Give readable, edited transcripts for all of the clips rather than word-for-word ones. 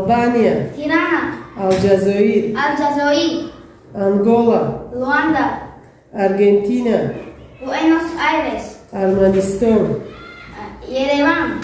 Албания. Тирана. Алҷазоир. Алҷазоир. Ангола. Луанда. Аргентина. Буэнос Айрес. Арманистон. Ереван.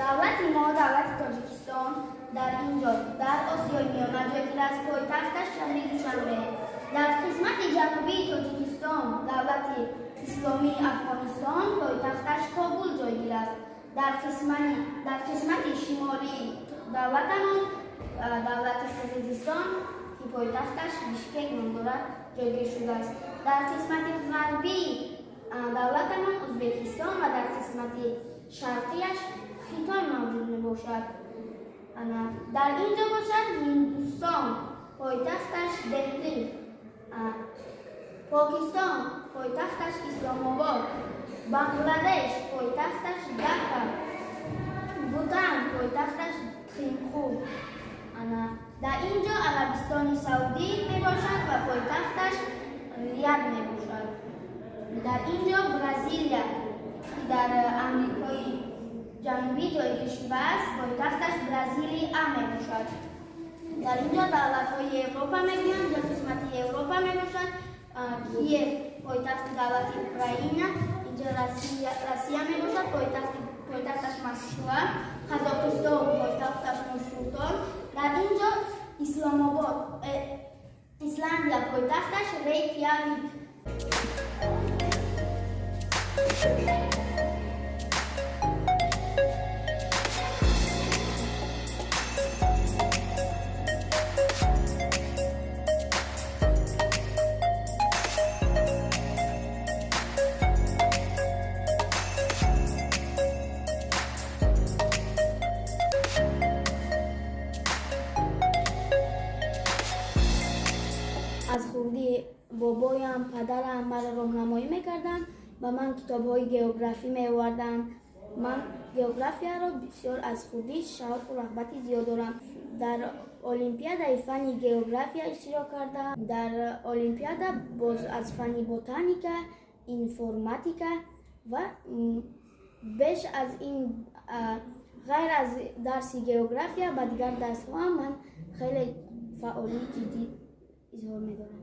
Давлати мо, давлати Тоҷикистон, дар ин ҷо, дар Осиёи Миёна ҷойгир аст, пойтахташ шаҳри Душанбе. Дар қисмати ҷанубии Тоҷикистон давлати Исломии Афғонистон, пойтахташ Кобул ҷойгир аст. Дар қисмати шимолии давлатамон давлати Қирғизистон, ки пойтахташ Бишкек ном дорад, ҷойгир шудааст. Дар қисмати ғарбии давлатамон Ӯзбекистон ва дар қисмати шарқияш Хитой мавҷуд мебошад. Ана дар ин ҷо бошад Ҳиндустон, пойтахташ Деҳлӣ, Покистон, пойтахташ Исломобод, Бангладеш, пойтахташ Дака, Бутан, пойтахташ Тхимпху. Ана дар ин ҷо Арабистони Саудӣ мебошад ва пойтахташ Рияд мебошад. Дар ин ҷо Бразилия, ки дар Амрикои Ҷанубӣ ҷойгир шудааст, пойтахташ Бразилия мебошад. Дар ин ҷо давлатҳои Европа мегӯянд, ҷо қисмати Европа мебошад. Киев, пойтахти давлати Украина, инҷо Россия мебошад, пойтахташ Москва, Қазоқистон, пойтахташ Нурсултон. Дар ин ҷо Исломобод, Исландия, пойтахташ Рейкявик. Аз хурдӣ бобоям, падарам маро роҳнамоӣ мекарданд, ба ман китобҳои географӣ меоварданд. Ман географияро бисёр аз хурдӣ шавқу рағбати зиёд дорам. Дар олимпиадаи фанни география иштирок кардам, дар олимпиада боз аз фанни ботаника, информатика ва беш аз ин, ғайр аз дарси география, ба дигар дарсҳоам ман хеле фаъолии ҷиддӣ изҳор медорам.